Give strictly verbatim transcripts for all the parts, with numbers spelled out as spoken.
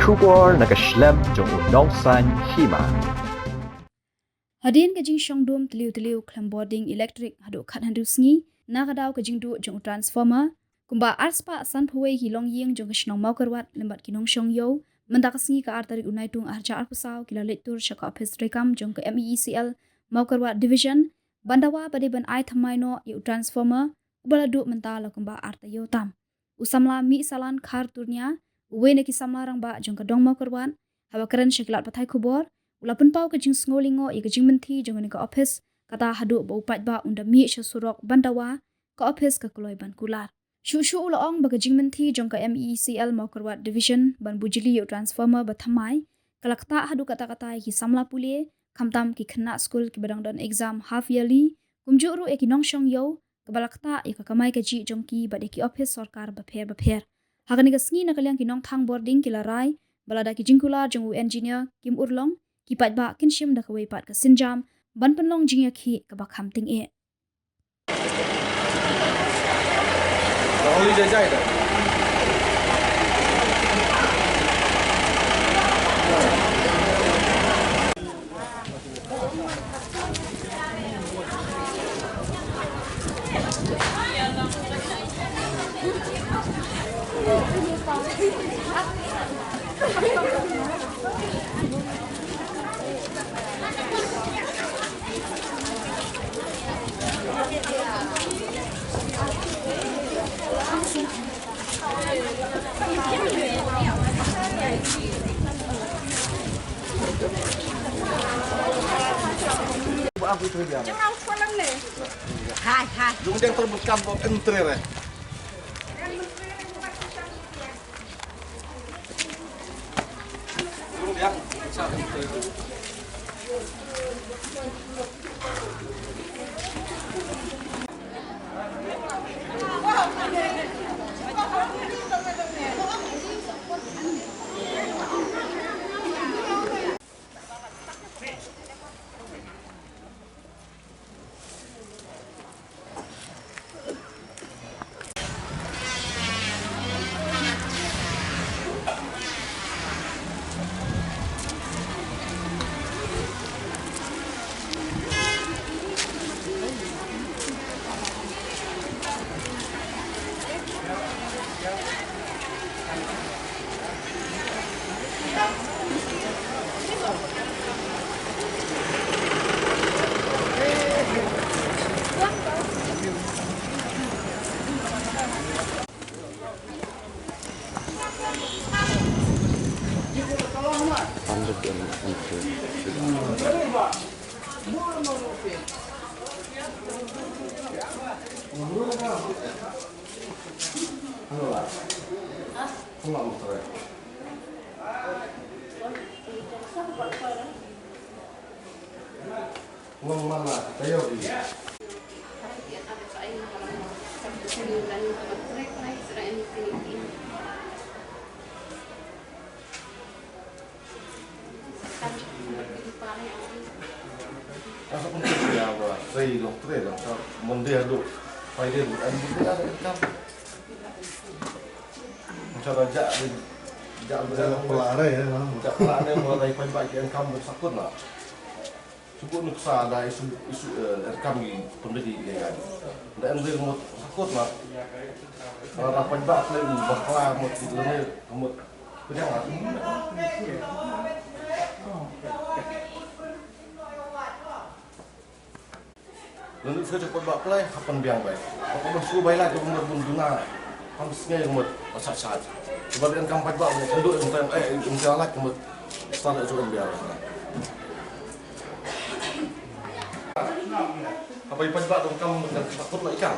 Khubor na ka shlem jong u nongsan hima. Hadien ka jingshong dum tliw tliw khlem bording elektrik haduh khathynriew sngi, na ka daw ka jingduh jong u transformer, kumba arspah sanphew wei ki longïing jong ka shnong Mawkyrwat lem bad ki nongshong ïew, mynta ka sngi ka ar tarik u Naitung arhajar arphew saw ki la leit tur sha ka ophis treikam jong ka M E E C L Mawkyrwat Division, ban dawa ba dei ban ai thymmai noh ïa u transformer, uba la duh mynta la kumba ar taïew tam. U samla Mihsalan Kharturnia, uwei na ki samla rangbah jong ka dong Mawkyrwat, haba kren sha ki lad pathai khubor, u la pynpaw ka jingsngew lyngngoh ïa ka jingmynthi jong kane ka ophis, kata haduh ba u paidbah un da mih sha surok ban dawa, ka ophis ka kloi ban kular. Shuh shuh u la ong ba ka jingmynthi jong ka M E E C L Mawkyrwat Division ban bujli ïa u transformer ba thymmai, ka la ktah haduh katta katta ïa ki samla pule, khamtam ki khynnah skul kiba dang don exam half yearly, kumjuh ruh ïa ki nongshong ïew, kaba la ktah ïa ka kamai kajih jong ki bad ïa ki ophis sorkar bapher bapher. Ha kane ka sngi na ka liang ki nongthang bording ki la rai ba lada ki jingkular jong u engineer kim urlong, ki paidbah kin shim da kawei pat ka sienjam ban pynlong jingïakhih kaba kham tyngeh. Asa pun tu ya ba sei long tre dong sa Monday haduh Friday haduh, em, bukan ada income. Macam raja ni, raja ni. Pelare ya. Raja pelare, mulai paidbah ki income bersakut lah. Cukup nuksa ada isu, isu, eh, income di pembeli ya kan. Nda em dei mut sakut lah. Kalau dapat bak lagi bakla mut di lene mut pedang lah. Lalu saya cepat bak play, kapan biang baik. Apa masuk baik lah, kamu mut duna. Kamu sengai mut, asat-asat. Sebab yang kamu paidbah, yang kenduk, yang tayang, eh, yang tayang lak, mut start itu biar. Apa yang paidbah, kamu mut takut lah ikan.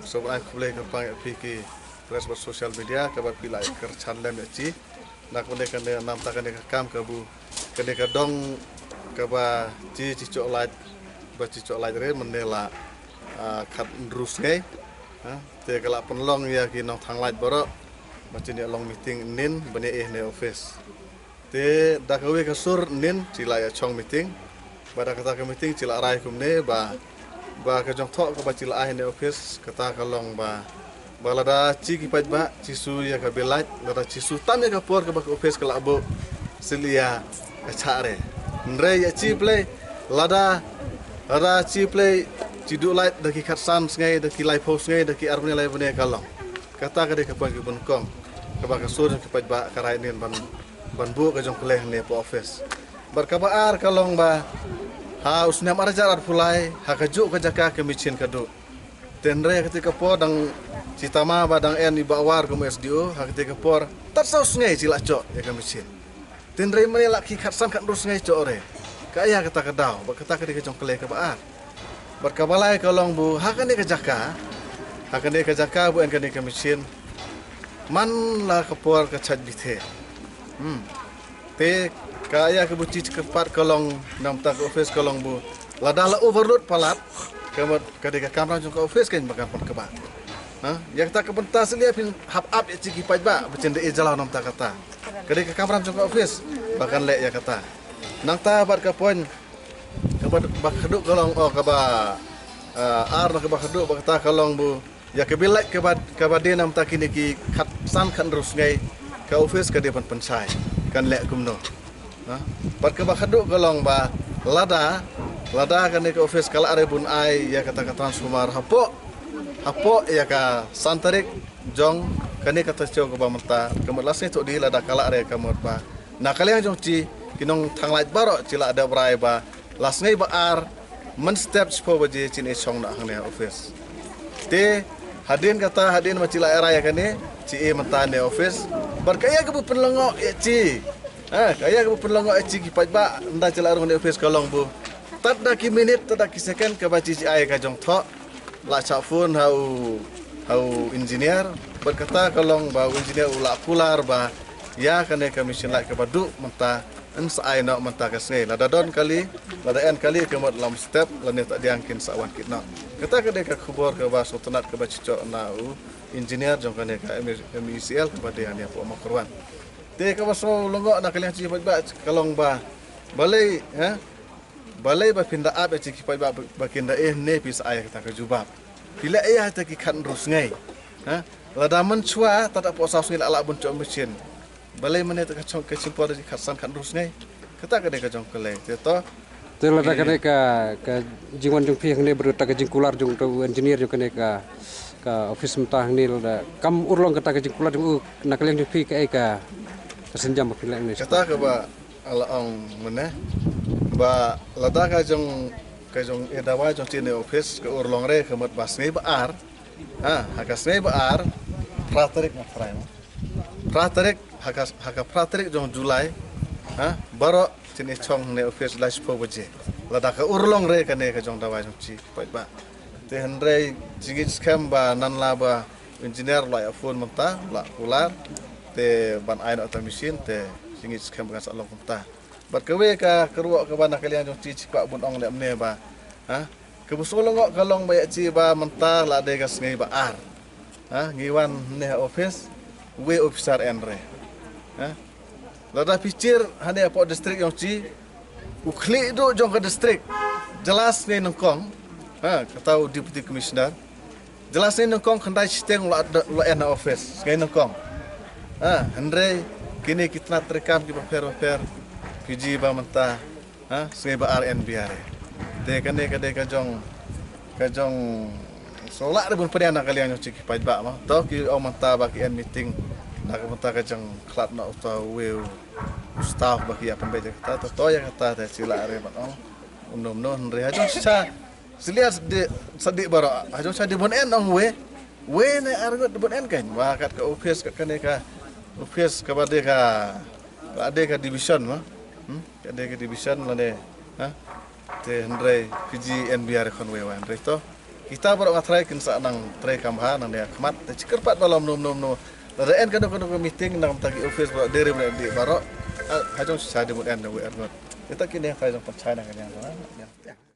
Sngewbha khublei kyrpang ïa phi ki press bad social media kaba phi la kyrshan lem ïa chi. Na kane kane namta kane ka kam kabu kane ka dong kaba chi chi chok lait ba chi chok lait re mynne la, ah, khat hynriew sngi. Ha, te ka la pynlong ïa ki nongthang lait baroh ba chin ïa long meeting nin ban ïa eh ne office. Te da kawei ka sur nin chi la ïa chong meeting ba da kata ka meeting chi la rai kumne ba ba ka jong thoh kaba chi la ai ne office kata ka long ba ba lada chi ki paidbah chi su ïa ka bill lait lada chi su tam ïa ka por kaba ka office ka la buh syllia ka chah re. Hynrei ïa chi plei lada lada chi plei chi duh lait da ki khatsan sngi da ki laiphew sngi da ki arphew lai bne ka long. Kata ka dei ka point ki bun kong kaba ka sur jong ki paidbah ka rai nin ban ban buh ka jong ka leh ne pa office. Bad kaba ar ka long ba ha u snem ar hajar arphew lai ha ka juh ka jaka ka machine ka duh. Te hynrei ha kata ka por dang chi tama ba dang en i Bah War kum S D O ha kata ka por tat saw sngi chi la chok ïa ka machine. Te hynrei mane la ki khatsan khathynriew sngi chok re. Ka ïa kata ka daw ba kata ka dei ka jong ka leh kaba ar. Bad kaba lai ka long bu ha kane ka jaka ha kane ka jaka bu en kane ka machine man la ka por ka chait bithe. Hmm. Te ka ïa ka bu chi kyrpad ka long namta ka office ka long bu lada la overload palat ka mut ka dei ka kamram jong ka office kan ba kan pynkhih ba. Ha ïa kata ka bynta syllia phin hap ap ïa chi ki paidbah ba chin da e jalaw namta kata. Ka dei ka kamram jong ka office ba kan leh ïa kata. Nangta bad ka point kaba ba khadduh ka long o kaba, ah, ar na kaba khadduh ba kata ka long bu ïa ka bill lait kaba kaba dei namta kine ki khatsan khathynriew sngi ka office ka dei ban pynshai kan leh kumno. Ha? Bad kaba khadduh ka long ba lada lada kane ka office ka la re bun ai ïa kata ka transformer hapoh hapoh ïa ka san tarik jong kane ka tachew kaba mynta ka mut la sngi thoh di lada ka la re ka mut ba na ka liang jong chi ki nongthang lait baroh chi la dep rai ba la sngi ba ar mynstep shiphew baje chin e chong na hangne office. Te hadien kata hadien ma chi la rai kane chi e mynta ne office. Bad ka ïa ka bu pynlyngngoh ïa chi. Ha ka ïa ka bu pynlyngngoh ïa chi ki paidbah nda chi la rung ne office ka long bu tat da ki minit tat da ki second kaba chi chi ai ka jong thoh. La chah phone ha u ha u engineer bad kata ka long ba u engineer u la kular ba ïa kane ka machine lait kaba duh mynta yn sa ai noh mynta ka sngi lada don kali lada en kali ka mut lam step lane ta diang kin sa wan kit noh. Kata ka dei ka khubor kaba sngewtynnat kaba chichok na u engineer jong kane ka M E C L kaba dei ane hapoh Mawkyrwat. Te kaba sngewlyngngoh na ka liang chi paidbah ka long ba balei ha Balei ba phin da ap ïa chi ki paidbah ba kin da eh ne phi sa ai kata ka jubab. Phi leh ïa kata ki khathynriew sngi. Ha? Lada mynshuwa ta da poh saw sngi la lah bun chok machine. Balei mane ta ka chong ka chim por da ki khatsan khathynriew sngi. Kata ka dei ka jong ka lei. Te to. Te lada ka dei ka ka jingwan jong phi hangne bad ta ka jingkular jong u engineer jong kane ka ka office mynta hangne lada kam urlong kata ka jingkular jong u na ka liang jong phi ka ei ka ka sienjam ba phi leh ne. Kata ka ba Ala ong mynne ba lada ka jong ka jong e dawai jong chi ne office ka urlong re ka mut ba sngi ba ar. Ha ha ka sngi ba ar phra tarik na phra ma phra tarik ha ka ha ka phra tarik jong July. Ha baroh chi ne chong ne office la shiphew baje lada ka urlong re kane ka jong dawai jong chi paidbah. Te hynrei jingit skhem ba nan la ba engineer la ïa phone mynta la kular te ban ai noh ta machine te jingit skhem ba kan sa long kumta. Bad kawei ka kyrwoh kaba na ka liang jong chi chi kwah bun ong leh mynne ba ha ka bu sngewlyngngoh ka long ba ïa chi ba mynta la dei ka sngi ba ar. Ha ngi wan ne ha office wei officer en re. Ha lada phi chir hane hapoh district jong chi u khlieh duh jong ka district jylla sngi nyngkong. Ha kata u deputy commissioner jylla sngi nyngkong khyndai shiteng la la en ha office sngi nyngkong. Ha hynrei kine ki tnat treikam ki bapher bapher ki ji ba mynta. Ha sngi ba ar en biare. Te kane ka dei ka jong ka jong so lah re bun pdiang na ka liang jong chi ki paidbah ma to ki ong mynta ba ki en meeting na ka mynta ka jong khlad na uta weu staff ba ki ïa pynbeit ïa kata to to ïa kata te chi lah re ban ong. Umno umno hynrei ha jong sha Syllia sadi sadi baroh ha jong sha di bun en ong we we ne ar ngut di bun en kan wa kat ka office kat kane ka office ka ba de ka ba de ka division ma. Hmm? Ka dei ka division lane, ha? Te hynrei P G N B R khon wei wan hynrei to. Kita baroh nga trai kin sa nang trai kam ha nang dia khmat te chikir pat ba lom nom nom nom. Lada en kano kano ka meeting nang ta ki office baroh deri mena di baroh. Ha jong sa di mut en wei arngot. Kita kini ha jong pachai nang kani ha.